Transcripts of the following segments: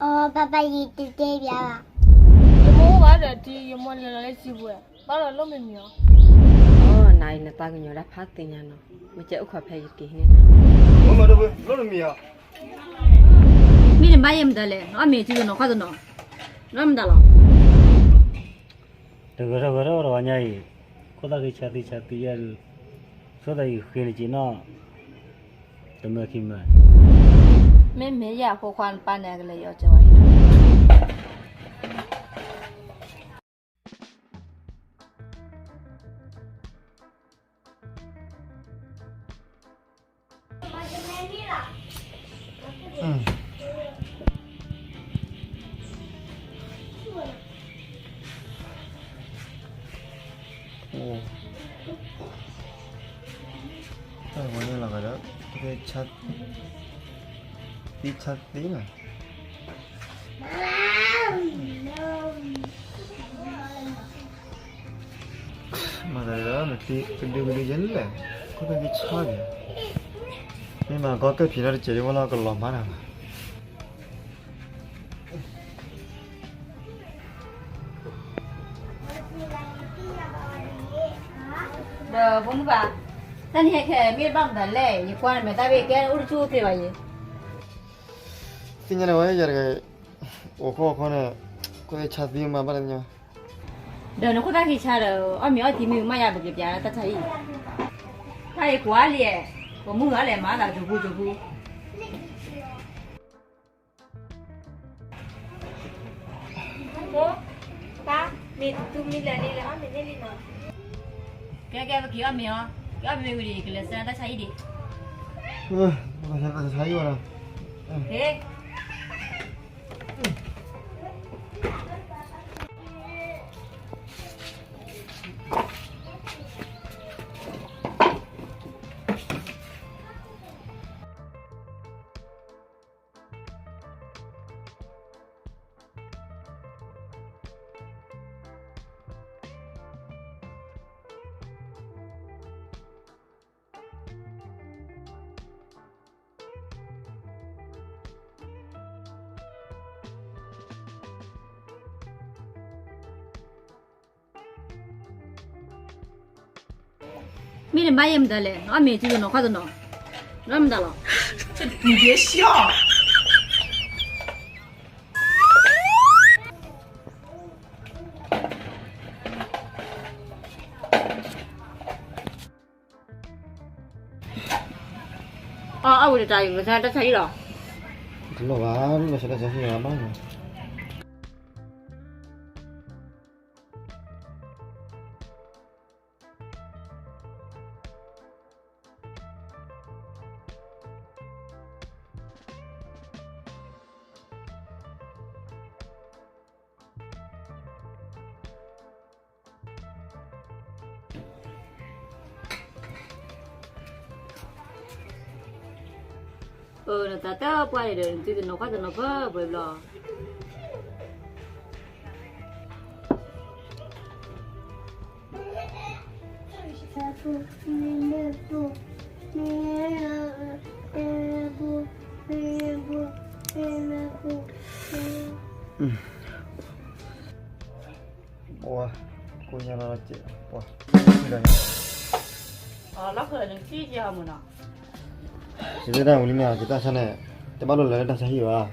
အိ ပါပါ ယတတဲဘၣ်. ယမိၢ်အိၣ်ဘၣ်ဒီးထံ ယမိၢ်လဲၤလီၤလၢစံာ်ပူၤ, ဘၣ်လီၤလိၣ်မ့မ့ၢ်အီၤ. အိ နၤအံၤနသးကညီၤတၢ်ဖးသ့ၣ်ညါနီၤ, မ့ၢ်ကဲအိၣ်ခိးဖဲယက့ၤန့ၣ်. မ့ၢ်နဘၣ်ယဲမတၤလဲၣ်, နအီၣ်မ့ၤစုတနီၤခီၣ်တနီၤ, နအီၣ်မတၤလီၤ. တဂၤတဂၤတဂၤညါအံၤ, ခိၣ်သၣ်ဃံဆါသံဆါသံယဲၢ်ဒုး, ဆိသးအံၤဃ့နက့ၤနီၣ်, တမၢခံမၢ. မ့မ့ၢ်ယဲၢ်အဖိခွါနပၢ်န့ၣ် အကလဲၤယီၤကၢဝဲအံၤ. ဝဲန့ၣ်လီၤဒီး, သံဆါသံနီၤ. မၤသးဒီး နချံကဒုကဒုယဲလဲၣ်, ခိၣ်သၣ်ကဆါက့ၤ, မ့ၢ်မၤကီကဲၣ်ဖံးထီၣ်တစဲးဒ်ဝဲလီၤ ကလီၤမၤနၤဘၣ်. ဒီးဖိမုၣ်ဘၣ်, တၢ်နဟဲခဲမ့ၢ်ဘၣ်မတၤလဲၣ်, ယကွၢ်နမဲာ်တၢ်ဘ့ၣ်ကဲအိၣ်တဆူၣ်အိၣ်ချ့ဘၣ်ယဲ. သ့ၣ်ညါန့ၣ်ဝဲ ယၤတဂၤ, အိၣ်ခိၣ်အိၣ်ခိၣ်န့ၣ်, ခိၣ်သၣ်ဆါသံမၤဘၣ်တသ့ၣ်ညါ. ဒီးနခိၣ်သၣ်ဃံဆါဒီး အီၣ်မ့ၤအီထံမ့ၢ်မးယၤ ပကပျးတၢ်ဆါဟံၣ်, တၢ်အံၤကွၢ်လံ, ပမုၢ်ဂၤလဲၤမၤသးကၠိဖိကၠိဖိ. မိၢ်, ပၢ်, မ့ၢ်တမံၤလဲၤလံလဲၤအီၣ်မ့ၤန့ၢ်လံနီၤ. ကဲကဲ ပက့ၤအီၣ်မ့ၤအီၤ, က့ၤအီၣ်မ့ၤဝံၤဒီး ကလဲၤဆါတၢ်ဆါဟံၣ်ဒံး. တၢ်ဆါဟံၣ်ဝဲနီၤ. ဟ့ၣ်. မ့ၢ်နဘၣ်ယဲမတၤလဲၣ်, နအီၣ်မ့ၤစုတနီၤခီၣ်တနီၤ, နအီၣ်မတၤလီၤ. အီၣ်ဝံၤတတၤအံၤ မဆါတၢ်ဆါဟံၣ်လီၤ. တလိၣ်ဘၣ်, မဆါတၢ်ဆါဟံၣ်လီၤဘၣ်. အၢ နတၢ်တပှၢ်န့ၣ်ဒီး နသုတနီၤခီၣ်တနီၤဖၢပှဲၤဘျီ. ပှၤ ကိညါလီၤကဲး ပှၤ လီၤဖၢၣ်နကထံၣ်ကဲဟီမုၢ်နီၤ. ယသ့ၣ်တၢ်ဝံၤလံမ့ၢ် ယတၢ်ဆါန့ၣ် တဘၣ်လိၣ်လၢတၢ်ဆါဟံၣ်ဘၣ်.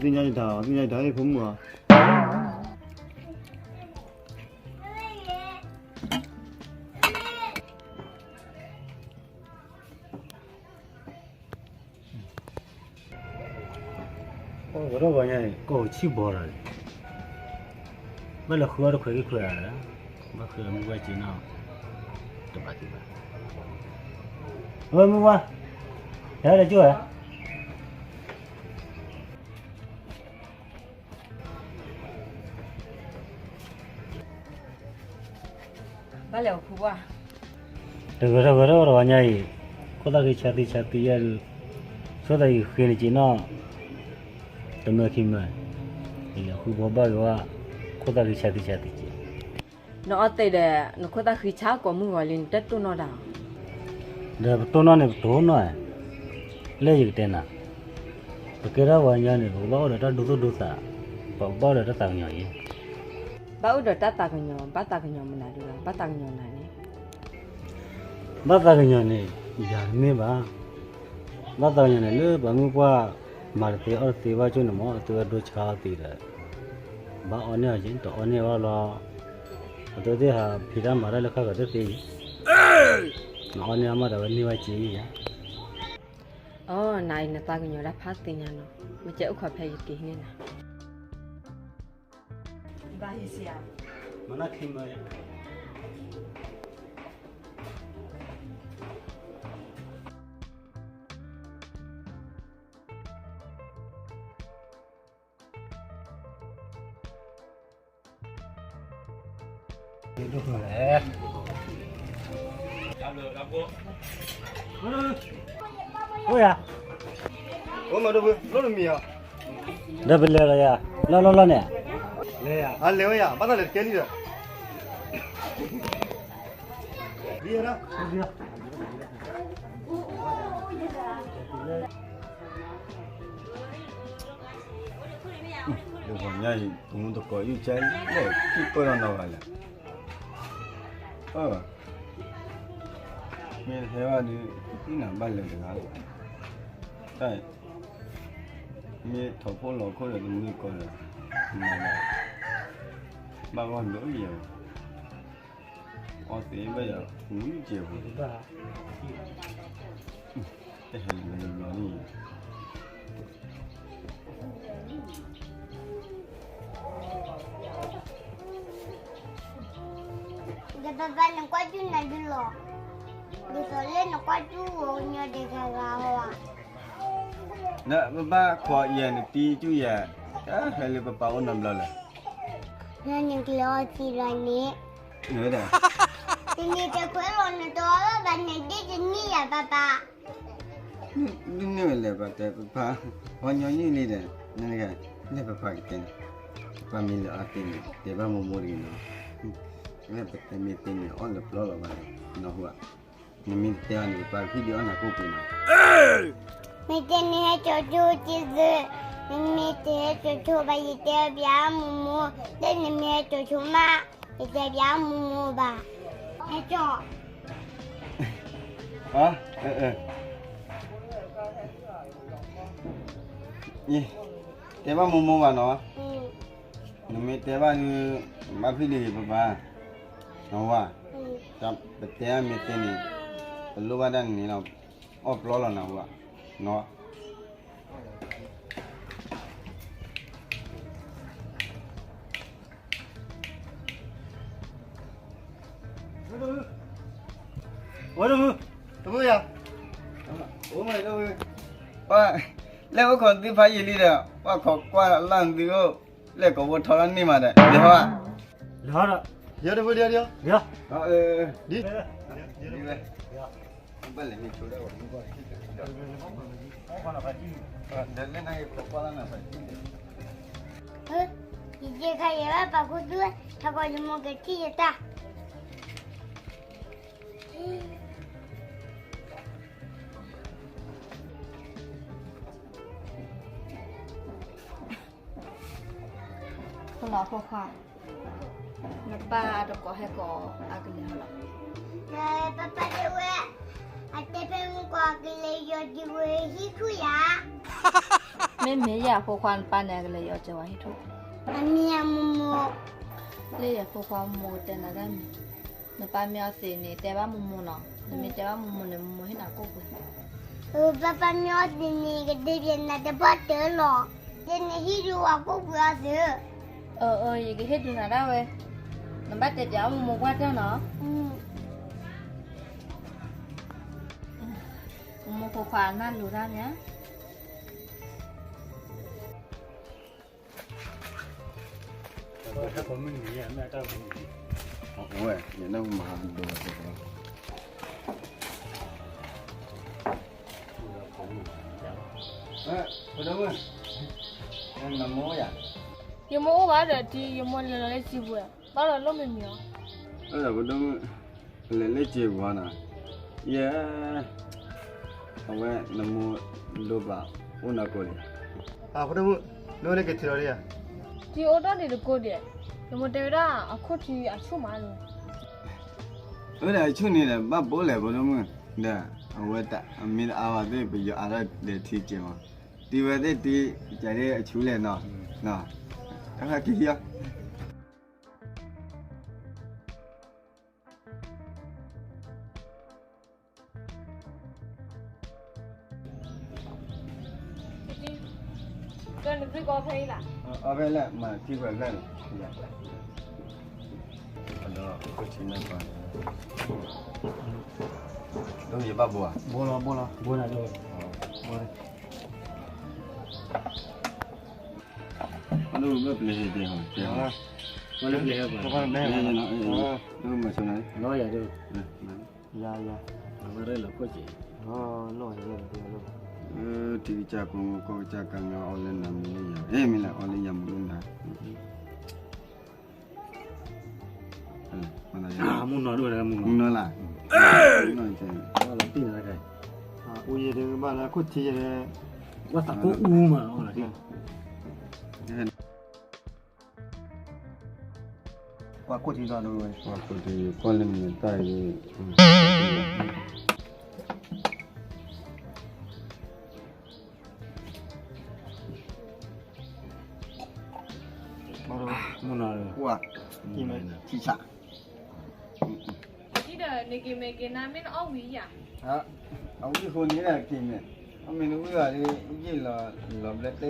သ့ၣ်ညါယတၢ် သ့ၣ်ညါယတၢ် ဟ့ၣ်ဖိမုၣ်အီၤ. ကီၢ်ကီၢ်ညါအံၤ ကီၢ်ဆံၣ်ဘီဒီး ဘၣ်လဲၤဃုအီၣ်တခွဲးခံခွဲးဧါ, ဘၣ်ဃုအီၣ်မုၢ်ဝဲက့ၤနီၤ, တဘၣ်က့ၤဘၣ်, အဝဲမုၢ်ဝါ, ဟဲလၢကၠိဧါ. ဘၣ်လဲၤအီၤဖုဘၣ်. တဂၤတဂၤတဂၤညါအံၤ, ခိၣ်သၣ်ဃံဆါသံဆါသံယဲၢ်ဒုး, ဆိသးအံၤဃ့နက့ၤနီၣ်, တမၢခံမၢ, ယလဲၤဃုဘီဘၣ်ဂ့ၤဝဲ, ခိၣ်သၣ်ဃံဆါသံဆါသံက့ၤ. နအီၣ်သ့ဒီး နခိၣ်သၣ်ဃံဆါကိးမုၢ်ဂီၤလံ နတတိၢ်နီၣ်တၢ်. ဒီးပတိၢ်နီၣ်န့ၣ်ပတိၢ်နီၣ်, လၢယကတဲနၤ, ပကဲထီၣ်ပှၤကညီန့ၣ် ပကဘၣ်အိၣ်ဒီးတၢ်ဒိသူၣ်ဒိသး, ပကဘၣ်အိၣ်ဒီးတၢ်သးကညီၤအံၤ. ဘၣ်အိၣ်ဒီးတၢ်သးကညီၤ, ဘၣ်သးကညီၤမနုၤဒုလီၤ, ဘၣ်သးကညီၤနၤန့ၣ်. ဘၣ်သးကညီၤန့ၣ် ယၤတမ့ၢ်ဘၣ်. ဘၣ်သးကညီၤန့ၣ် လၢပှၤမုၢ်ပှၢ်မၤတသ့အီၣ်တသ့ဘၣ်ကၠိန့ၣ်မ့ၢ် အသုဝဲဒိဆါအီၣ်သ့ဒီး ဘၣ်အီၣ်န့ၢ်အီၤက့ၤ တအီၣ်န့ၢ်အီၤလီၤ. အသုသ့ၣ်ဟးဖံးတၢ်မၤတၢ်လၢခါကတသ့အံၤ, နအီၣ်န့ၢ်အီၤမးဒီးဝဲန့ၢ်ဝဲက့ၤယၤ. အိ နၤအံၤနသးကညီၤတၢ်ဖးသ့ညါနီၤ, မ့ၢ်ကဲအိၣ်ခိးဖဲယက့ၤန့ၢ်နၤ. ဘၣ်ဟံးစံးဧါ, မနၢ်ခံမၢယၤ. အိၣ်ယၤ, အိၣ်မးဒိၣ်ဖု, လိၣ်တမံၤဧါ. ဒီးပလဲၤလီၤယၤ, လီၢ်လီၢ်လီၢ်န့ၣ်. လဲၤယၤ, အလဲၤဝဲယၤ, ဘၣ်သးလဲၤတကဲလံဒီး ဒ်ပှၤညါအံၤ တမူတကိးအံၤ ကဲလၢထံၣ်ပၢၢ်ထီၣ်နီၤဂၤလဲၣ်. မ့ၢ်တဟဲဘၣ်ဒီး သ့ၣ်နၤဘၣ်လဲၤတဂၤလီၤ. တၢ်အံၤ မ့ၢ်ထီၣ်ဖိလီၤခိၣ်ဒီး တမူတကိးဒီး မၤလၢ ဘၣ်ဂီၢ်ဒိၣ်ယဲၢ် အီသံးဘၣ်ယၤ ဝံၤကဲၤပူၤ, တဟဲလၢလီၤန့ၣ်. ဒီးပပၢ်နကွၢ်ကၠူၣ်နၤဒုလီၤ, ဒ်သိးလၢနကွၢ်ကၠူၣ်ဧိၤညီဒဲးဂၤဂၤဧါ. ဒီးပဘၣ်ခိးယဲၢ်နတံၤကၠူၣ်ယဲၢ်, တဟဲလၢပပၢ်အိၣ်နီတဘျီလၢၤ. နကျဲၤအီသံးလီၤန့ၣ်, တနံၤတခွဲလီၤ နတအီၣ်ဘၣ်န့ၣ် ဒ်တနံၣ်ယၤပၢ်ပၢ်. ဒ်န့ၣ်ဝဲလဲၣ် ပတဲပပၢ်, ပှၤညီနုၢ်လံဒီး, နက, လၢပပၢ်ကတဲန့ၣ်, ပပၢ်မ့ၢ်လဲၤအီသံးန့ၣ် တဲဘၣ်မိၢ်မိၢ်တဂ့ၤနီၤ, လၢပတဲမ့ၢ်တဲန့ၣ် အီၣ်လၢပျီလီၤဘၣ်န့ၣ် နီၢ်ဟူဧါ, နမ့ၢ်တတဲအီၤန့ၣ် ပပၢ်ကဟံၣ်ဒုးအီၣ်နၤကိၣ်ပှ့ၤနီၤ. မ့ၢ်တဲနဟဲကၠီၤကၠိက့ၤသု, နမ့ၢ်တဟဲကၠီၤကၠိဘၣ် ယတဲပျးမိၢ်မိၢ်, လၢနမ့ၢ်ဟဲကၠီၤကၠိမး, ယတဲပျးမိၢ်မိၢ်ဘၣ်, ဟဲကၠီၤ. တဲဘၣ်မိၢ်မိၢ်ဘၣ်နီၤ, နမ့ၢ်တဲဘၣ်ဒုး ဘၣ်ဖံးဒံးဂ့ၤပပၢ်, နဝါ, ပတဲအမ့ၢ်တဲန့ၣ် ပလိၣ်ဘၣ်ဒၣ်န့ၣ်လီၤ, အီၣ်ပျီလီၤနဝါ, နီၤ. ဝဲဒၣ်မုၢ်, တမုၢ်ယၤ, အိၣ်မးဒၣ်မုၢ်, ပှၤ, လဲၤအိၣ်ခိးသုဖးယံာ်လံဒီး ပှၤခိးကွၢ်လၢ်သုအိၣ်, လဲၤကိးဖိထီလၢန့ၢ်မးဒီး လဲၤဟီဧါ, လဲၤဟီဒီး, ယတမုၢ်ဒီး, ဒ်, ဒ်, ဒ်ဝဲ, ဘၣ်လဲၤမ့ၢ်ဆိဒၣ်ဝဲ, ဒီးလၢနၤယခိးကွၢ်လၢ်နၤဖးယံာ်လံ ယကဲခါယဲၢ်ဘၣ်ပာ်ခူသူၣ်ဝဲ, ထးကီးယမိၢ်ကထံၣ်ယတၢ်. ဖိလီၤဖိခွါ, နပၢ်တကိးဟဲကိးအကလဲၤဟီလီၤ. ပၢ်ပၢ်တဲဝဲ, အတဲဖဲမုၢ်ကီးအကလဲၤယီၤဒံးဝဲဟံၣ်ထူၣ်ယၤ. မ့မ့ၢ်ယၤဖိခွါနပၢ်န့ၣ် အကလဲၤယီၤစၢၤဝဲဟံၣ်ထူၣ်. အမံၤအမိၢ်မိၢ်, လၢယၤဖိခွါမိၢ်တဲနၤတၢ်မံၤ, နပၢ်မ့ၢ်အီသံးန့ၣ် တဲဘၣ်မိၢ်မိၢ်နီၤ, နမ့ၢ်တဲဘၣ်မိၢ်မိၢ်န့ၣ် မိၢ်မိၢ်ဟ့ၣ်နၤကိၣ်ပှ့ၤ. ပၢ်ပၢ်မ့ၢ်အီသံးန့ၣ် ကဒုးပျဲနၤတပှၢ်တၢၢ်လီၤ, တဲနဟံၣ်ဒုးဝဲကိၣ်ပှ့ၤအီသံး. အၢ အၢ ယကဟ့ၣ်ဒုးနၤဒၣ်ဝဲ, နဘၣ်တဲပျးအီၣ်မိၢ်မိၢ်ပှၢ်တၢၢ်နီၤ. မိၢ်မိၢ်ဖိခွါနၢ်လိၤတၢ်မ့ၢ်ဧါ. ဝဲ ယနၢ်ဟူမၤဟးဒိးဝဲတဘျီ, ပဒိၣ်မုၣ်, နမိၢ်ယၤ, ယမိၢ်အိၣ်ဘၣ်ဒီးထံ ယမိၢ်လဲၤလီၤလၢစံပူၤ, ဘၣ်ဒီးလိၣ်မ့ၢ်မံၤအီၤ, ပဒိၣ်မုၣ်, လဲၤလၢစံပူၤနီၤ, ယဲ အဝဲနမိၢ်ဒိၣ်ပာ်အိၣ်နီၢ်ကိးလံ, အဖိဒိၣ်မုၣ်, နအိၣ်န့ၣ်က့ၤထံလီၤဒံးဧါ. ထံအိၣ်ဒီးဒံးတကိးဒံး, ယမိၢ်တဲဝဲဒၣ်အခိၣ်ထံအဆူၣ်မးလီၤ. အဝဲဒၣ်အဆူၣ်န့ၣ်ဒီး ဘၣ်ဘိလဲၣ်ဖိဒိၣ်မုၣ်, ဒီးအဝဲတၢ်အမ့ၢ်တအါဘၣ်သ့ၣ် ပယီၤအါထီၣ်ဒီးထံကဲးမး, တံၤဝဲသ့ၣ်တံၤ ကးဒ်အဆူၣ်လဲၣ်နီၤ, တၢ်ခါက့ၤဟံၣ်အီၤ. အီၣ်ဖဲလဲၣ် မၤထံကွၢ်ဖဲလဲၣ်, ဒီးခိၣ်ထံန့ၣ်ပှၤ, ဒ်ယဘၣ်ဘိဧါ, ဘိလီၤ ဘိလီၤ ဘိလီၤ, ဘိလီၤ, ဘိလီၤ, ဘိလီၤ, ဘိလီၤ, ဘိလီၤ, ဘိလီၤ, ဘိလီၤ, ဘိလီၤ, ဘိလီၤ, ဘိလီၤ, ယၤ, ယၤ, အဝဲရ့လီၤခိၣ်က့ၤ, လီၤ, ထံကစၢ်ကိးမူ ကီၢ်ကစၢ်ကၤမ့ၢ်အီၣ်လၢနၤမူလၢယၤ, အ့ မ့ၢ်လၢအီၣ်လၢယၤမူလၢနၤ, မုၢ်နီၤဒိၣ်ဝဲဒၣ်မုၢ်နီၤ, မုၢ်နီၤလၢ်, လီၤတံၢ်န့ၣ်တခါ, အူယဲဒၣ်ဘၣ်လၢခိၣ်ထံယဲဒၣ်, ဝဲသးကိၢ်အူမးလီၤ, ကွၢ်ခိၣ်ထံဒီး ကွၢ်ခိၣ်ထံ ကွၢ်လၢမ့ၢ်တၢ်အံၤ, မုၢ်နီၤ, ကွၢ်, ထံဆး, အဝံၣ်ဃိန့ၣ်ဒၣ်က့ၤန့ၣ်, အမ့ၢ်နဝံၣ်ဘၣ်လၢ ယ့ၣ်လီၤ လီၤဘျဲၣ်တဲ,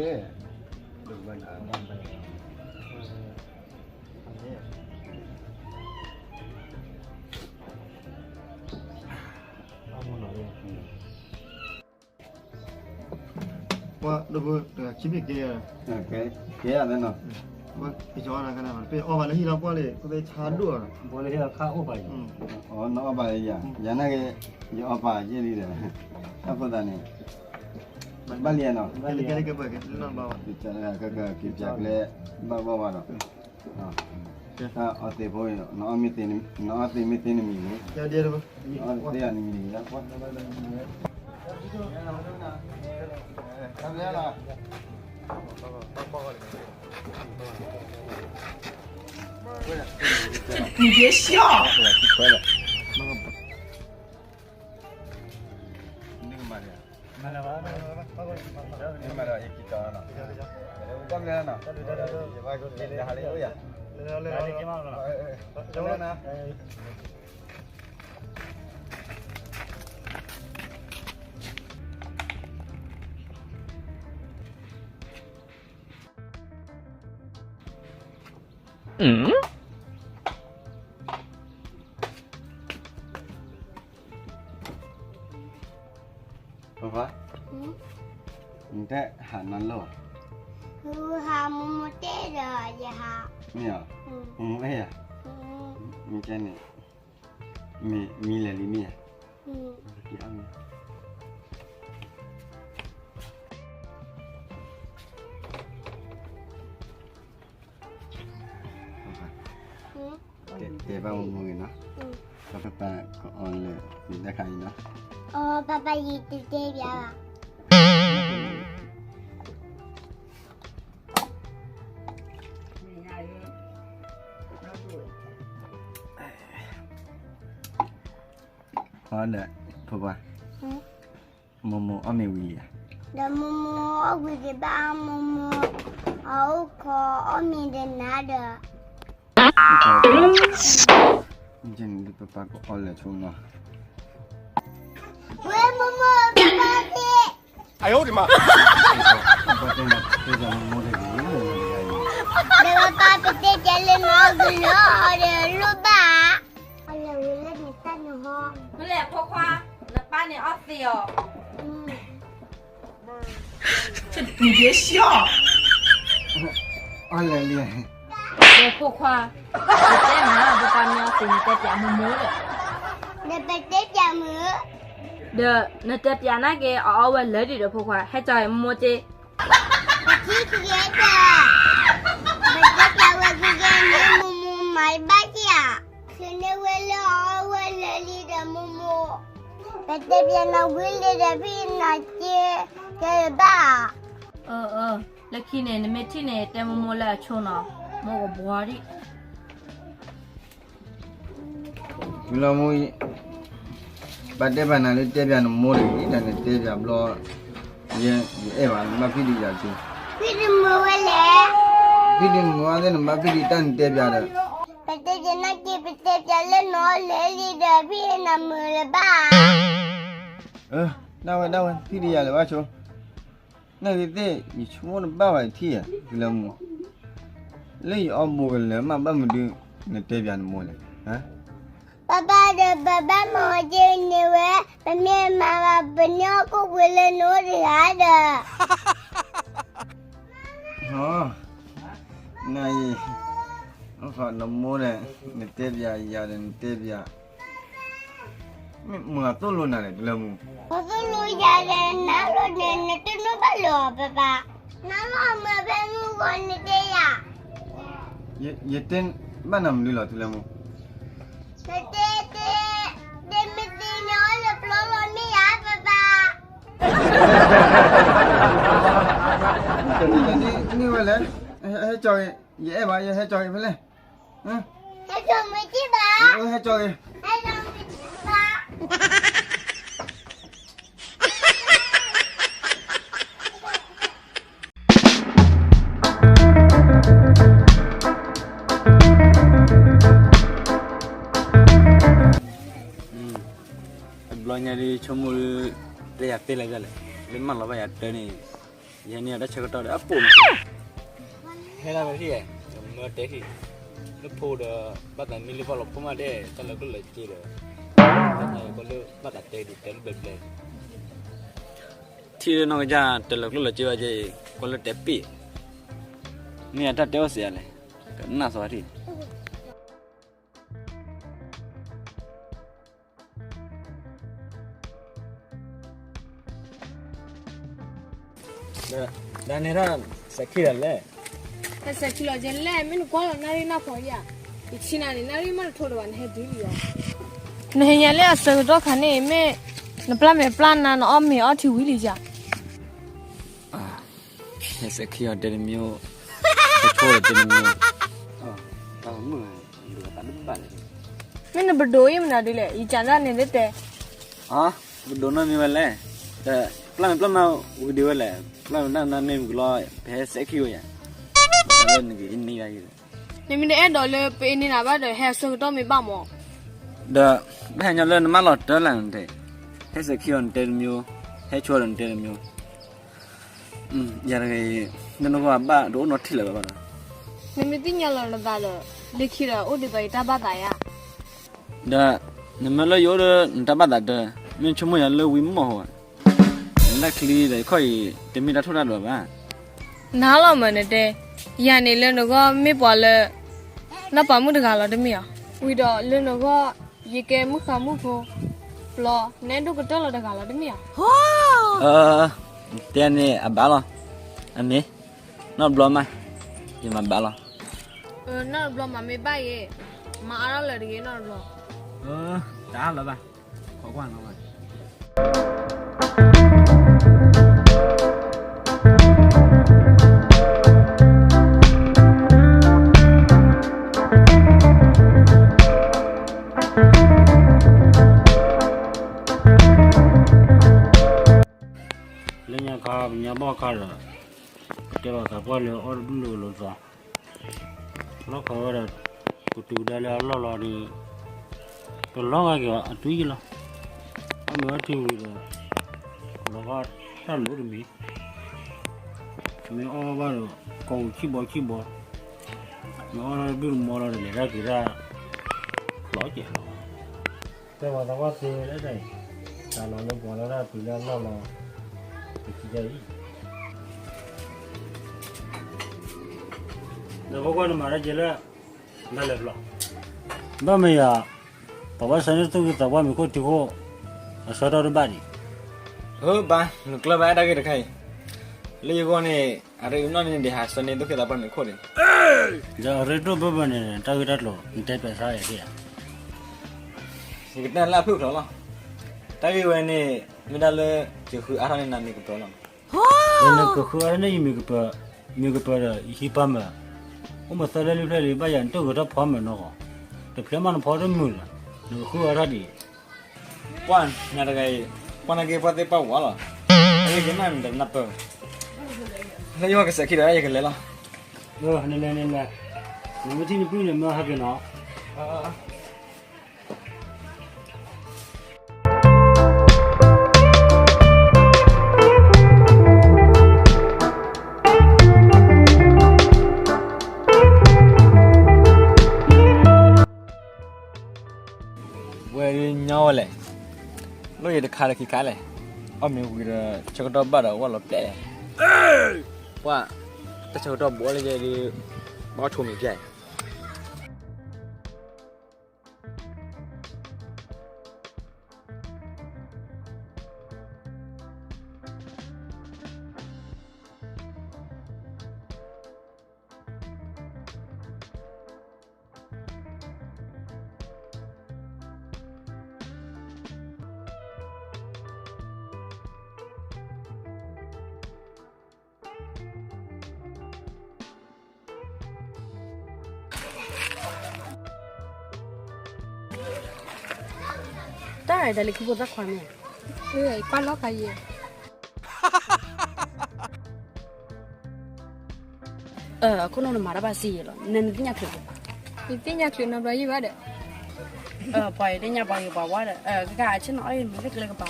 ပှၤဒိၣ်ဖိတဂၤခံဘ့ၣ်ကဲ, ကဲ, ကဲယၤသ့နီၤ, ပအီၣ်ဘၣ်လၢဟံၣ်လီၤပှၢ်လံ ကသ့ဆါဒိၣ်, ပှၤလၢဟံၣ်လီၤခါအိၣ်ပာ်ယၤ, နအီၣ်ဘၣ်လၢယၤ, ယၤနာ်က့ၤ, ယအီၣ်ပာ်ယဲၢ်လံဒီး, တၢ်ဖိသၣ်န့ၣ်, ဘၣ်လံနီၤ, ကဲ, ကဲ, ကဲ, ကဲ, ကဲပျးကျဲ, ဘၣ်ဘၣ်ဘၣ်ဒီး အီၣ်သ့ၣ်ဖိ, နအီၣ်သ့ၣ်မ့ၢ်သ့နမံၤန့ၣ်, အီၣ်သ့ၣ်နမံၤန့ၣ်, ပပၢ်, နတဟးနီတလီၢ်ဧါ, ဟးမိၢ်မိၢ်တဲဒီးယဟး, မ့ၢ်ဧါ, မိၢ်မိၢ်အဲၣ်ဧါ, မ့ၢ်ကဲန့ၣ်, မ့ၢ်မံၤလဲၤလံမ့ၢ်ဧါ, တဲဘၣ်မိၢ်မိၢ်ဂ့ၤနီၤ, ပၢ်ပၢ်ကအီၣ်လၢနတၢ်ခါအံၤနီၤ, အီ ပၢ်ပၢ်ယံၤတတဲဘၣ်ဘၣ် အီဒီး ဖိခွါ, မိၢ်မိၢ်အီၣ်မ့ၤဝံၤဧါ, ဒီးမိၢ်မိၢ်အီၣ်ဝံၤဒံးဘၣ် မိၢ်မိၢ်အအိၣ်ခိးအီၣ်မ့ၤဒီးနၤဒီး, ယန့ၣ်ဒုးပၢ်ပၢ်ကအီၣ်လဲၤဆိနီၤ, ဝဲမိၢ်မိၢ်ပၢ်ပၢ်သ့ ပၢ်တဲနၤတဲဒီးမိၢ်မိၢ်တဂ့ၤ, ဒီးပၢ်ပၢ်ပတဲတဲလၢနအီၣ်ကလီဒီးလိၣ်ဘၣ်, အလဲၤဝံၤလၢနတၢ်နဟီ, မ့ၢ်လဲၣ်ဖိခွါ, နပၢ်န့ၣ်အီၣ်သ့အီၤ, အီၣ်လဲၤလံ, ဒီးဖိခွါ, ပတဲနၤ ပၢ်ပၢ်မ့ၢ်အီၣ်သ့နတဲပျးမိၢ်မိၢ်ဒီး, ဒီးပတဲပျးမုၢ်, ဒီးနတဲပျးနာ်က့ၤ အအီၣ်ဝဲလၢာ်ဒံးဒီးဖိခွါ ဟဲကၠီမိၢ်မိၢ်တ့ ပထံၣ်ကယဲၢ်ဒီး, ပတဲပျးဝဲကယဲၢ်န့ၣ် မိၢ်မိၢ်မၤတဘၣ်က့ၤဧါ, ဆၢန့ၢ်ဝဲလၢအအီၣ်ဝဲလၢာ်လံဒီးမိၢ်မိၢ်, ပတဲပျးနၤဝံၤလံဒီးဖံနၤက့ၤ, တဲဘၣ်ဧါ အၢ အၢ လၢခံန့ၣ် နမ့ၢ်ထံၣ်န့ၣ် တဲမိၢ်မိၢ်လၢအဆိနီၤ, မိၢ်ကဘှီဒံး. လီၤမူ, ဘၣ်တဲဘၣ်နၤလၢတဲပၠးနမိၢ်န့ၣ် ဒ်နတဲပၠးဘျီ, ယ, ယအဲၣ်ဘၣ် နဘၣ်ဖံးဒံးယၤက့ၤ, ဖံးဒံးမိၢ်ဝဲလဲၣ်, ဖံးဒံးမိၢ်ဝဲသ့ၣ် နဘၣ်ဖံးဒံးတၢ်နတဲပၠးဒီး, ပတဲပၠးနၢ်က့ၤ ပတဲပၠးလၢနီၢ်လဲၤလံဒီး ဖံးနၤမုာ်လၢၤဘၣ်. အၢ, ဒၣ်ဝဲ ဒၣ်ဝဲ ဖံးဒံးယၤလၢၤဘၣ်ဆိ, နၢ်က့ၤသ့ၣ် ယဆိကမိၣ်တဘၣ်ဘၣ်ထံၣ်ယၤ တုၤလၢမူ, လၢယအီၣ်ဘူးကလၢၤမး ဘၣ်မနုၤ နတဲပၠးနမိၢ်လဲၣ်. ပၢ်ပၢ်ဒီး ပၢ်ဘၣ်မၤက့ၤန့ၢ်ဝဲ, ပမ့ၢ်မၤဘၣ် ပန့ၢ်အီၣ်ကိၣ်ပှ့ၤလၢနအိၣ်တဂၤဒီး, နအံၤ, နမိၢ်န့ၣ် နတဲပၠးယၤဒီး နတဲပၠး မ့ၢ်မၤသိၣ်လိနၤန့ၣ် တုၤလၢမူ, မၤသိၣ်လိယၤဒီး နၤလီၤန့ၣ် နတနုာ်ဘၣ်လၢၤ ပၢ်ပၢ်, နၤလီၤမၤဖဲမုၢ်ဂီၤ နတဲယၤ, ယတဲဘၣ်နၤမနုၤလီၤ တုၤလၢမူ, နတဲတဲ, တဲမ့ၢ်သ့န့ၣ် အီၣ်လၢပျီလီၤမ့ၢ်ယၤ ပၢ်ပၢ်. န့ၢ်ဝဲလဲၣ်, ဟဲကၠီဂ့ၤ, ယအဲၣ်ဘၣ် ယဟဲကၠီဂ့ၤဖဲလဲၣ်. ဟဲကၠီမ့ၢ်က့ၤဘၣ်, ဟဲကၠီဂ့ၤ, ဟဲကၠီမ့ၢ်က့ၤဘၣ်. တဘျီညါဒ်ဆိကမိၣ်ဒ် တဲယၤသ့လၢာ်လဲၣ်, လၢမၢလီၤဘၣ်ယၤတၢ်န့ၣ်, ယဟဲန့ၢ်တၢ်ဆၢကတီၢ်ဒီးအပိာ်မး, ဟဲလၢဝဲထံၣ်, မၢတဲထံၣ်, လၢဖိဒီး ဘၣ်သးမံလၢပှၢ်လီၤဖိမးဒဲး တၢ်လၢကျိၣ်လၢစ့ဒီး, ဘၣ်သးတဲဒ်တဲလၢဘျဲၣ်ဘျဲၣ်, ထံၣ်လၢနီၢ်ကစၢ် တၢ်လၢကျိၣ်လၢစ့ဘၣ်က့ၤ ကွၢ်လၢတဲပ့ၣ်, မ့ၢ်အတၢ်တဲအိၣ်စ့ယၤလဲၣ်, ကနၣ်စီၤဝဲထံၣ် ဒ်န့ၣ်ဒၣ် စဲးခံလီၤလဲၣ်, ဟဲစဲးခံလီၤကဲလဲၣ်, မ့ၢ်နကွၢ်လီၤနၣ်ရံၣ်နၢ်ဖီဧါ, ယထံၣ်နၤန့ၣ် နၣ်ရံၣ်မးတထိဒီးဘၣ် နဟဲတုၤလံဧါ, နဟဲညါလၢအဆၢကတီၢ်ခါန့ၣ် မ့ၢ်နပျၢ်မဲာ်ပျၢ်နါ နအီၣ်မ့ၤအီထံဝံၤလံဧါ. ဟဲစဲးခံအီၤတဲတမံၤ, ဟဲဆိဒီးတဲတမံၤ, မ့ၢ်နပဒိးအံၤမနုၤဒ်လဲၣ်, ယကးတၢ်န့ၣ်လၢတဲ, ပဒိးနီၢ်မ့ၢ်ဝဲလဲၣ်, ပျၢ်မဲာ်ပျၢ်နါဝံၤဒံးဝဲလဲၣ်, ပျၢ်မဲာ်ပျၢ်နါမ့ၢ်မုၢ်ကလီ ပဟဲစဲးခံဝဲယၤ, နကနံၤယၤ, နမ့ၢ်တအဲၣ်ဒိးလၢပအ့န့ၢ်နၤဘၣ်ဒီး ဟဲအဆၢကတီၢ်မ့ၢ်ဘၣ်မး, ဒီး ဘၣ်ဟဲညီလၢနမၢလီၤတၢ်လၢနတဲ, ဟဲစဲးခံအီၤနတဲတမံၤ, ဟဲဆိဒီးနတဲတမံၤ ယၤတဂ့ၤ, နနဂီၢ်ဘၣ်တအိၣ်နီတထံၣ်လၢၤဘၣ်ဘၣ်ဒီး, နမ့ၢ်သ့ၣ်ညါလီၤနသးဒီး, လၢခံဒီးအိၣ်ဒ်သိးယတၢ်ဘၣ်သးယါ, ဒီး နမ့ၢ်လၢယအိၣ်ဒီးနတၢ်ဘၣ်သးတၢ်, မ့ၢ်ဆိကမိၣ်ယၤလၢဝံမီၢ်ဟိဧါ, နတၢ်ချံဒီးယခီၣ်အံၤ တမ့ၢ်တၢ်ထိၣ်တၢ်ဒွးဘၣ်, နၤလီၤမးနတဲ, ယၤန့ၣ်လၢနဂီၢ်မ့ၢ်ပှၤလၢ နီၢ်ပၤမုၣ်တဂၤလီၤတမ့ၢ်ဧါ, ဝံၤဒီးလၢနဂီၢ် ယကဲမုၣ်ဃါမုၣ်ဖိ, ဘျီ နအဲၣ်ဒိၣ်ကတၢၢ်လီၤတဂၤလီၤတမ့ၢ်ဧါ. တဲန့ၣ်အဘၣ်လီၤ, အမ့ၢ်, နီတဘျီမး, ယမၤဘၣ်လီၤ, နီတဘျီမၤမ့ၢ်ဘၣ်ဂ့ၤ, မၤအါထီၣ်လၢၤတဂ့ၤနီတဘျီ, တအါလၢၤဘၣ်, ခိးကွၢ်လီၤဘၣ် လၢညါခါ ပညါဘီၣ်ခါဒီး ကတဲလီၤသးပှၢ်လၢအီၣ်တဘျုးလိာ်သး, လီၢ်ခီဝဲဒီး ကတုၤကဒါလၢအလီၢ်လီၤဒီး ကလီၤဂာ်က့ၤအီၤအသွံၣ်လီၤ, အီၣ်မ့ၤအီထံဝံၤဒီး လီၤဂာ်တၢ်လိၣ်တမံၤ, မ့ၢ်အီၣ်ဘၣ်ဒီး ကိးဆံၣ်ဘီဆံၣ်ဘီ, မ့ၢ်အီၣ်တၢ်တဘျုးတမီၤလီၤဒီး လဲၤတၢ်က့ၤတၢ် လီၤကဲးလီၤ, တဲပှၤသးပှၢ်သ့လၢတၢ်အံၤ, တၢ်လီၤလၢပှၤလၢတၢ်တုၤလၢအလီၢ်လီၤ, ပခံတၢ်အံၤ ဒီးကွၢ်ကွၢ်နမၤတၢ်ကဲလၢ ဘၣ်လဲၤဘျီ, ဘၣ်မ့ၢ်ယၤ, ပှၤဘၣ်ဆၢန့ၢ်သူၣ်ဂ့ၤသးပှၢ်မ့ၤခိၣ်ထံခိၣ်, အဆၢထီၣ်တဘၣ်ဒံး, အၢ ဘၣ် နကျၢၢ်ဘၣ်အဲၣ်တၢ်ဂ့ၢ်တခါအံၤ, လၢယဂီၢ်န့ၣ် အရ့အနီၣ်န့ၣ်ဒံးဟးဆၢန့ၢ်သူၣ်ဂ့ၤသးပှၢ်မ့ၤခိၣ်န့ၣ်, ဒီးအရ့ဒိၣ်ဘၣ်ဘၣ်န့ၣ် တၢ်ဂ့ၢ်တၢ်ကျိၤ နတဲပၠးစၢ်ယၤသ့ဧါ, ယကတဲလၢအဖုၣ်ကျိၤလီၤ, တၢ်ဂ့ၢ်ဝဲန့ၣ် မ့ၢ်ဒၣ်လၢ ယဃုအါထီၣ်န့ၢ်နၤန့ၣ်ကတီၤလီၤ, နကဃုအါထီၣ်န့ၣ်ယမံၤကပၢၤ, မံၤကပၢၤဒီး ယဟံးပၢ်မၢ်, အိၣ်မးသၢလၢလွံၢ်ဖျၢၣ်လံ ဘၣ်ယၤနတဂဲၤထီၣ်ဖီမၢ်နီၢ်ဂီၢ်, တဖျၢၣ်မးနဖီတမုာ်လၢၤ, နကဃုအါထီၣ်ဒံး. ပှၤနတဂၤအံၤ, ပှၤနက့ၤပှၤသ့ပှၤဝၤလီၤ, အဂ့ၢ်ယနၢ်နတနၢ်ပၢၢ်, လၢယဝဲကစဲးခံဒီးယကလဲၤလီၤ. နလဲၤနလဲၤ, နမ့ၢ်ထံၣ်နပုၢ်န့ၣ်မၢဟဲက့ၤနီၤ. ဝဲဒုးညီဝဲလဲၣ်, လိၣ်ယတခါဒီးခံခါလဲၣ်, အီၣ်မ့ၤဝံၤဒီး ဆၢကတီၢ်ဘၣ်ဒီးဝဲလီၤပျဲၢ်လဲၣ်, ပှၤ, တၢ်ဆၢကတီၢ်ဘိးလၢယဲဒုး, ဘၣ်ဆိမံၤပျဲၢ်အံၤ တၢ်အံၤတၢ်လၢခံဖိသၣ်ခွါမ့ၢ်, ကွၢ်လီၤခါယဲ, အခိၣ်နူာ်နမၤတၢ်ဘၣ်စံယဲလီၤ, နနသ့ၣ်ညါချုး, ယသ့ၣ်ညါချုးနီတဘျီယံၤဘၣ်ဒီး, ပှၤယသ့ၣ်ညါပှၤဂ့ၤပှၤဝါဒီး, ကကဆ့ၣ်နီၤအီၣ်ယမ့ၢ်လၢကလၢကပၤ,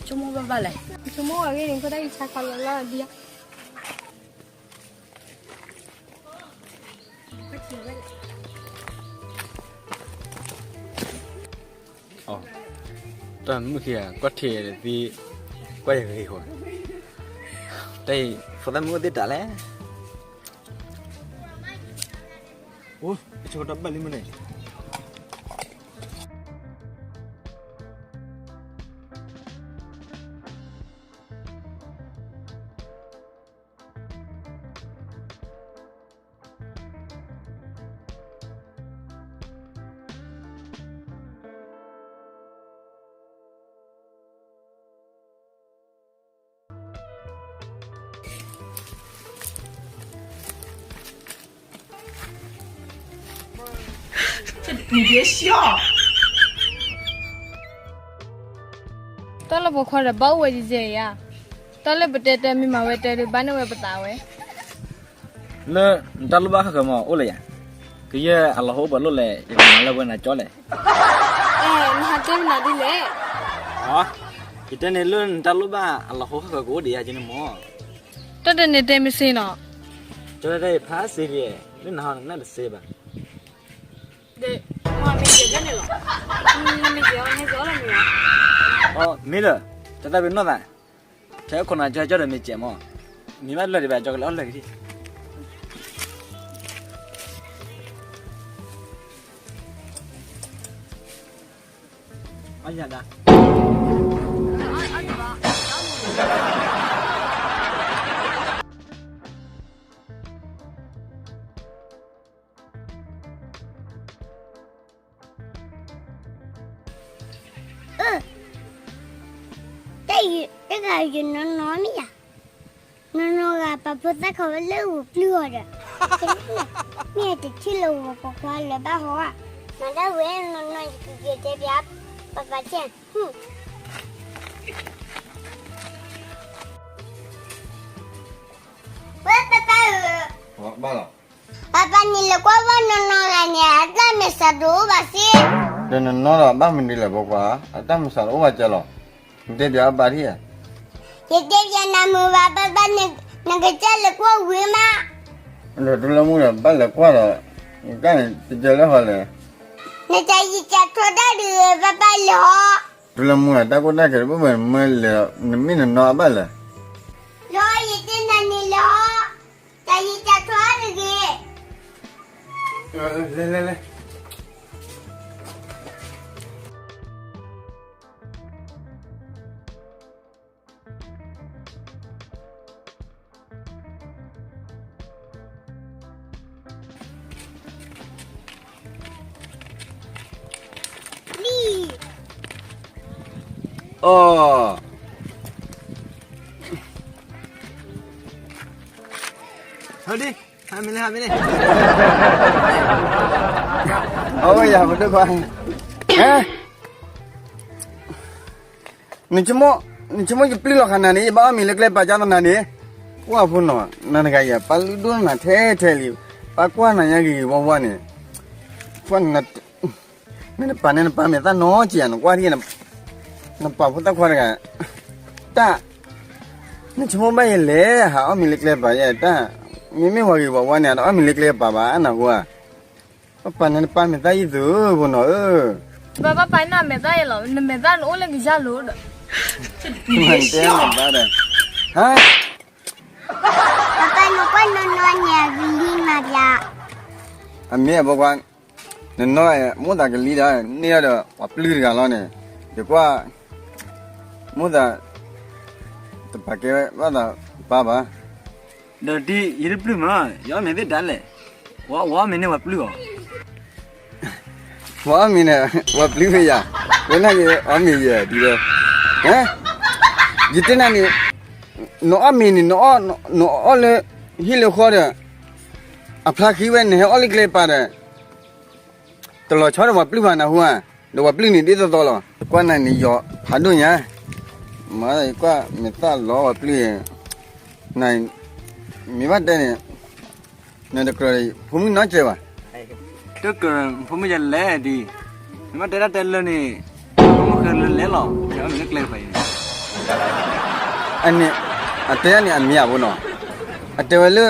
ဆိကမိၣ်ဘၣ်ဘၣ်လဲၣ်, ဆိကမိၣ်အဂ့ၢ်န့ၣ် ခိၣ်ဒၣ်ယဆါခီလီၤလီၤဒံး တၢ်မုၣ်ခံဂၤ ကွၢ်ထံၣ်သ့, ကွၢ်ယဂ့ၤဃီ, တၢ်အံၤ ဖိသၣ်မုၣ်အိၣ်သ့တၢ်လဲၣ်, အိၣ်, အဆိကတၢၢ်ဘၣ်လံမ့ၢ်န့ၣ် တၢ်လၢပိာ်ခွါဒီးဘၣ်အိၣ်ဝဲဒ်ယဲယါ, တၢ်လၢပတဲတဲမ့ၢ်မၤဝဲတဲဒုးဘၣ်န့ၢ်ဝဲပသးဝဲ လၢနတၢ်လိၣ်ဘၣ်ဃၣ်ဃၢၤမး အိၣ်လၢယၤ, ကယဲၢ်အလီၤဟိအိၣ်ပှၤလိၣ်လဲၣ် ယကမၤလၢဝဲနၤကၠီလဲၣ်. အဲ နဟးတဲမနုၤဒ်လဲၣ်. အ ယတဲန့ၣ်လၢနတၢ်လိၣ်ဘၣ်အလီၤဟိဃၣ်ဃၢၤကအိၣ်ဒံးယၤကန့ၣ်မး. တၢ်တဲန့ၣ်တဲမ့ၢ်စ့နီၤ. ကၠီတဲတၢ်အံၤဖးစ့ဒံး, လၢနဟးနကနၣ်တစ့ဘၣ်. မ့ၢ်လၢ တၢ်သးပ့ၤနီၣ်သး, ထဲခိၣ်နၢ်ကၠီကၠီဒီးမ့ၢ်စဲးမး, မ့ၢ်ဘၣ်လၢာ်ဒံးဘၣ် ကၠီကလဲၤအီၣ်လၢာ်ကထံၣ်. အီၣ်ယၤဒၣ်. အၢ, တၢ်အံၤ တဂၤယနီၢ်နီၢ်မ့ၢ်ယၤ, နီၢ်နီၢ်ဂၤပာ်ဖိသၣ်ခီဝဲလၢဂုာ်ကျုာ်အီၤဒီး, မ့ၢ်တထံၣ်လၢဂီၤပိာ်ခွါလၢၤဘၣ်ဟီဧါ, မၤဒၣ်ဝဲနီၢ်နီၢ်ယကက့ၤတဲပျါ, ပၢ်ပၢ်ကဲ, ဝဲပၢ်ပၢ်ဧၢ, ဘၣ်လီၤ. ပၢ်ပၢ်န့ၣ်လဲၤကွၢ်ဘၣ်နီၢ်နီၢ်ဂၤန့ၣ် အတၢ်မဲာ်ဆှးတအိၣ်ဘၣ်စ့ၢ်, ဒီးနီၢ်နီၢ်ဒီးဘၣ်မနုၤလဲၣ်ပိာ်ခွါ, အတၢ်မဲာ်ဆှးတအိၣ်ဘၣ်ကဲလီၤ. နတဲပျါအဘၣ်ထံၣ်ဧါ. ယတဲပျါနၤမုာ်ဘၣ် ပၢ်ပၢ်န့ၣ် နကစၢ်လဲၤကွၢ်ဝံၤမး. ဒီးတုၤလၢမုၢ်ဒီး ဘၣ်လဲၤကွၢ်ဒီး, နတၢ်န့ၣ်တကဲလၢဟီလဲၣ်. နတၢ်ယံာ်တၢ်ထီတၢ်ဒုး ပၢ်ပၢ်လဲၤဟီ. တုၤလၢမုၢ်ဒီး တၢ်ကိၢ်တၢ်ဂီၤတဘၣ်ဘၣ် နမ့ၢ်လဲၤ, နမ့ၢ်နနီၢ်အဘၣ်လဲၣ်. လီၤ ယတဲနၤန့ၣ်လီၤ, တၢ်ယံာ်တၢ်ထီတဂ့ၤ. လဲၤလဲၤလဲၤ. အီၣ်, ဟါမ့ၢ်လဲၣ်, ဟါမ့ၢ်လဲၣ်, အဝဲယၤပဒိၣ်ခွါ, ဟဲ, နဆိကမိၣ်, နဆိကမိၣ်ယပျုၢ်လီၤဃာ်နၤန့ၣ် ယဘၣ်အီၣ်မ့ၤလၢကျဲပာ်ကၢ်သနၤန့ၣ်, ကွၢ်ဖိနီၤ, နတဂၤယၤ ပာ်လုၢ်ဒိၣ်နၤထဲထဲလံ, ပာ်ကွၢ်နၤညါဂ့ၤဂ့ၤဝါဝါန့ၣ်, န, နပာ်န့ၣ်နပာ်မဲာ်သၣ်နီက့ၤဧါ, နကွၢ်ထံၣ်, နပာ်ဖိသၣ်ခွါတဂၤ, တၢ် နဆိကမိၣ်ဘၣ်ယဲလဲၣ်, ဟးအီၣ်မ့ၤလၢကျဲပာ်ယဲတၢ်, မ့မ့ၢ်ဝၤဂ့ၤဝၤဝါန့ၣ် အတအီၣ်မ့ၤလၢကျဲပာ်ဘၣ်နၢ်ဟူဧါ, ပပာ်န့ၣ်နပာ်မဲာ်သၣ်ယံၤသုးဖိနီၤဧၢ, ဘၣ်ဘၣ်ပာ်နမဲာ်သၣ်ယဲလီၤ, နမဲာ်သၣ်နအိၣ်လၢကယၢ်လိၤဒီး, နတဲနဘၣ်ဒီး, ဟါ, ပပာ်နကွၢ်နီၢ်နီၢ်န့ၣ် အကလံၤမၤပျၢ်, အမ့ၢ်အဖိခွါ နနီၢ် မိၣ်သးကလံၤဒီး န့ၢ်ဒီးပှၤပျုၢ်တဂၤလီၤန့ၣ်, ယကွၢ် မိၣ်သး တပာ်ကဲဘၣ်သးပၢ်ဘၣ်, ဒီးဒ်ယတပျုၢ်မး ယအီၣ်မ့ၤသ့ၣ်ဒၣ်လဲာ်, ဝဲအီၣ်မ့ၤန့ၣ်ပှၤပျုၢ်အီၤ, ပှၤအီၣ်မ့ၤန့ၣ် ပှၤပျုၢ်ဖဲယၤ, ဝဲန့ၣ်ယအီၣ်မ့ၤယဲဒ်ဒီး, ယတဲနၤန့ၣ်, နအီၣ်မ့ၤန့ၣ် နအီၣ်လၢ ဟံၣ်လၢဃီဒီး အဖျါဃံဝဲန့ၣ် ဟဲအီၣ်လၢကျဲပာ်ဒီး တလီၤဆီဒီးပှၤပျုၢ်ဘၣ်နၢ်ဟူဧါ, ဒီးပှၤပျုၢ်န့ၣ်ဒ်သိးသိးလီၤ, ကွၢ်နၤန့ၣ်ယီၤဖးဒိၣ်ညါ, မ့ၢ်ကွၢ်မ့ၢ်သၣ်လီၤပှၤပျုၢ်, နမ့ၢ်ဘၣ်တဲန့ၣ်, နတကြၢးဖိမုၣ်နီတစဲးဘၣ်, တကြၢးဖိမုၣ်ယဲလဲၣ်ဒ်, နမ့ၢ်တဲတၢ်တဲလၢန့ၣ်, ဖိမုၣ်ဃဲလၢလဲၣ်လီၤ, ယအီၣ်မ့ၤလၢကျဲပာ်အံၤန့ၣ်, အန့ၣ်, အတဲဒၣ်န့ၣ်အမ့ၢ်အဖိနီၤ, အတဲဝဲလၢ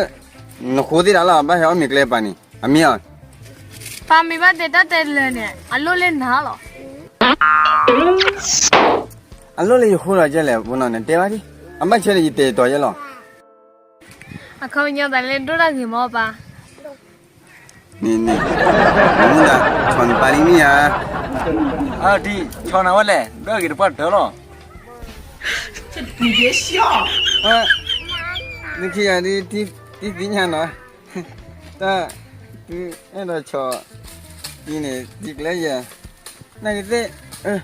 နဃိသ့ၣ်ဒၣ်လီၤ ဘၣ်ဟဲအီၣ်မ့ၤကျဲပာ်န့ၣ် အမ့ၢ်ဧါ, ပၢ်မ့ၢ်ဘၣ်တဲတၢ်တဲလၢန့ၣ် အလိၣ်လၢနၤလီၤ, အလိၣ်လၢယဃိလီၤကဲလဲၣ် ဖိနီၤ နတဲဘၣ်ဒ်, အဘၣ်ဆၢဒီးယတဲတီၤယဲလီၤ, အခီပညီသးလၢဒိၣ်တၢ်ဂ့ၤမ့ၢ်ပၢ်, န့ၣ်န့ၣ်, နမ့ၢ်ဒၣ်ဆီၣ်နပၢ်လံမ့ၢ်ဧါ, ဒ်ဆီၣ်နၤဝဲလဲၣ် ဒိၣ်ဂ့ၤတပှၢ်တၢၢ်လီၤ, သုခံဂၤဒ်, တၢ်, သုအဲၣ်ဒိးဆီၣ်, အံၤန့ၣ် တံၤကျဲယၤ, နာ်က့သ့ၣ်,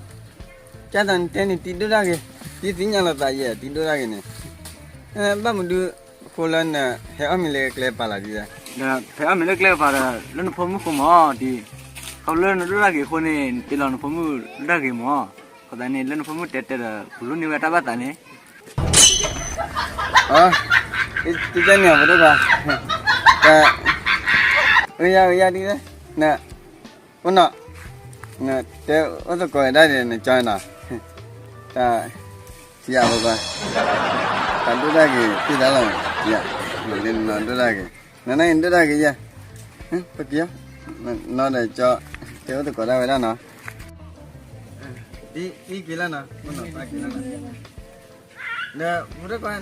ကၢ်သးနတဲန့ၣ် တံၤဒိၣ်ဒၣ်ဂ့ၤ, တံၤသ့ၣ်ညါလိာ်သးယဲ တံၤဒိၣ်ဒၣ်ဂ့ၤန့ၣ်, ဘၣ်မနုၤ, အဃိလၢနဟဲအီၣ်မ့ၤလၢကျဲပာ်လီၤဒ်လဲၣ်, ဒီးဟဲအီၣ်မ့ၤလၢကျဲပာ်ဒီး လၢနဖိမုၣ်ဃိမး, ဒ်, ခီဖျိလၢနဒိၣ်ဒၣ်ဂ့ၤအဃိန့ၣ် နတ့လီၤနဖိမုၣ်ဒိၣ်ဒၣ်ဂ့ၤမး, အဃိသတးန့ၣ် လၢနဖိမုၣ်တဲတဲဒီး ပလူန့ၢ်ဝဲတၢ်ဘၣ်သးန့ၣ်, တန့ၣ်အပဒိၣ်ခွါ, တ, အယၤအယၤဒ်လဲၣ်, န, ဖိနီၤ, နတဲအိၣ်သကိးဒၣ်ဒီး နကၠီနီၤ, တ, ယၤဖိခွါ, တၢ်ဒိၣ်ဒၣ်ဂ့ၤ သ့ၣ်တၢ်လီၤ, ယၤ, လၢနနီၢ်ဒိၣ်ဒၣ်ဂ့ၤ, နနာ်က့ဒိၣ်ဒၣ်ဂ့ၤယဲ, ပက့ၤ, နီၢ်ဒီးကၠီ, တဲအိၣ်သကိးဒၣ်ဝဲဒၣ်နီၤ, ဒ်အံၤက့ၤလၢနီၤ, ဖိနီၤပၢ်က့ၤလၢနီၤ, ဒီးဖိတခွါ,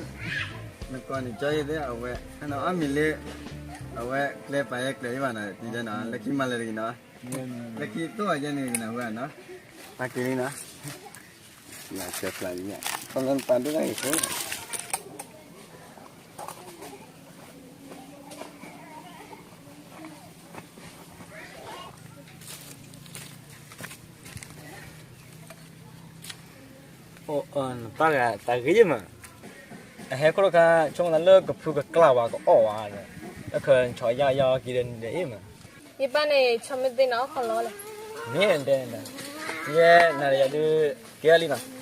နကိးန့ၣ်ကၠီယဲသ့ၣ်အဝဲ, အီၣ်မ့ၤလၢ, အဝဲကျဲပာ်ယဲကျဲယဲဘၣ်နီၤ ဒ်လဲၣ်နီၤ လၢခံမၤလၢတဂ့ၤနီၤ, လၢခံသိၣ်အယဲန့ၣ်ကနၢ်ဟူဧါနီၤ, ပၢ်က့ၤလံနီၤ, ယၤစၢၤဖျါလံ, ခီဖျိနပၢ်ဒိၣ်ဒၣ်ဂ့ၤဖိ နပၢ်ဂၤတၢ်ဂ့ၤမး, အဟဲခိၣ်တခါ ဆိကမိၣ်သးလၢကဖုကကျၢ်ဝဲကအီၣ်ဝဲဒီး, အခၢၣ်ဆီယါယါက့ၤဒီးန့ၣ်ဒ်အံၤမး, ယပၢ်န့ၣ် ဆီမ့ၢ်သ့န့ၣ်အီၣ်ခီလီၤလဲၣ်, မ့ၢ်တဲ, ယဲနၤဒီးယၤဒုး, ကဲလံနီၤ,